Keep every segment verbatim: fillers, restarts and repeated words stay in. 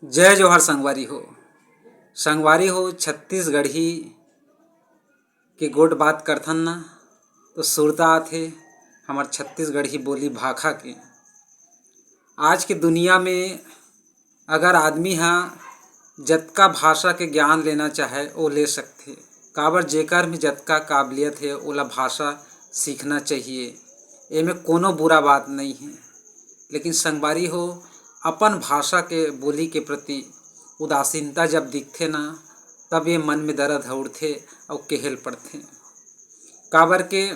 जय जोहार संगवारी हो। संगवारी हो, छत्तीसगढ़ी के गोठ बात करथन ना, तो सुरता आथे हमर छत्तीसगढ़ी बोली भाखा के। आज के दुनिया में अगर आदमी ह जतका भाषा के ज्ञान लेना चाहे, वो ले सकथे। काबर, जेकर में जतका काबिलियत हे, ओला भाषा सीखना चाहिए, एमे कोनो बुरा बात नहीं है। लेकिन संगवारी हो, अपन भाषा के बोली के प्रति उदासीनता जब दिखथे ना, तब ये मन में दर्द ह उठथे अउ केहे ल पड़थे। काबर के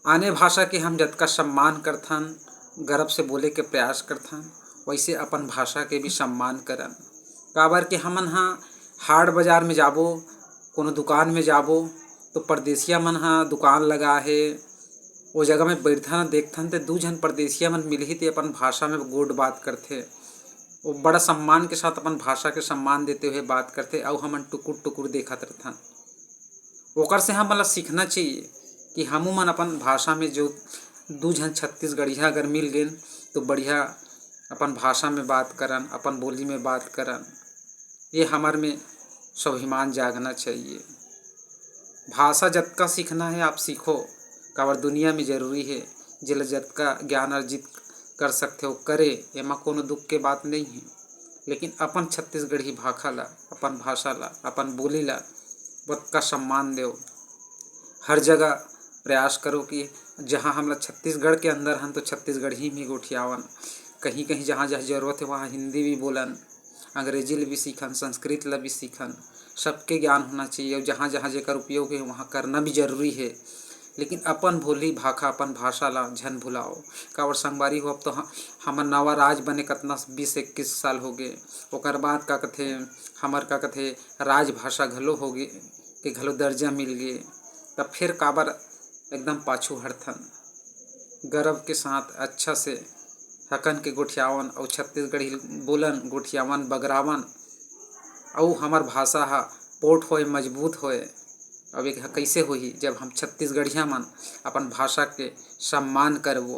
आने भाषा के हम जतका सम्मान करथन, गर्व से बोले के प्रयास करथन, वैसे अपन भाषा के भी सम्मान करन। काबर के हमन ह हाट बाजार में जाबो, कोनो दुकान में जाबो, तो परदेसिया मन ह दुकान लगा हे, ओ जगह में बइठथन, देखथन, ते दू झन परदेसिया मन मिलही, ते अपन भाषा में गोठ बात करथे। वो बड़ा सम्मान के साथ अपन भाषा के सम्मान देते हुए बात करथे, अउ हमन टुकुर टुकुर देखत रथन। ओकर से हमन ला सीखना चाहिए कि हमू मन अपन भाषा में, जो दू झन छत्तीसगढ़िया अगर मिल गेन, तो बढ़िया अपन भाषा में बात करन, अपन बोली में बात करन। ये हमर में स्वाभिमान जागना चाहिए। भाषा जतका सीखना है, आप सीखो, काबर दुनिया में जरूरी है। जेला जतका ज्ञान अर्जित कर सकथे, वो करे, एमा कोनो दुख के बात नहीं है। लेकिन अपन छत्तीसगढ़ी भाखा ला, अपन भाषा ला, अपन बोली ला ओतका सम्मान देव। हर जगह प्रयास करो कि जहाँ हमला छत्तीसगढ़ के अंदर हन, तो छत्तीसगढ़ी में ही गोठियावन। कहीं कहीं जहाँ जहाँ जरूरत है, वहाँ हिंदी भी बोलन, अंग्रेजी ल भी सीखन, संस्कृत ल भी सीखन। सबके ज्ञान होना चाहिए, और जहाँ जहाँ जेकर उपयोग है, वहाँ करना भी जरूरी है। लेकिन अपन बोली भाखा, अपन भाषा ला झन भुलाओ। काबर संगवारी हो, अब तो ह-, हमर नवा राज बने कतना बीस इक्कीस साल हो गे, ओकर बाद का कथे, हमर का कथे, राजभाषा घलो हो गे, के घलो दर्जा मिल गे, तब फिर काबर एकदम पाछू हटथन? गर्व के साथ अच्छा से हकन के गोठियावन अउ छत्तीसगढ़ी बोलन, गोठियावन, बगरावन, अउ हमर भाषा ह पोठ होए, मजबूत होए। अब एक ह कइसे होही, जब हम छत्तीसगढ़िया मन अपन भाषा के सम्मान करबो,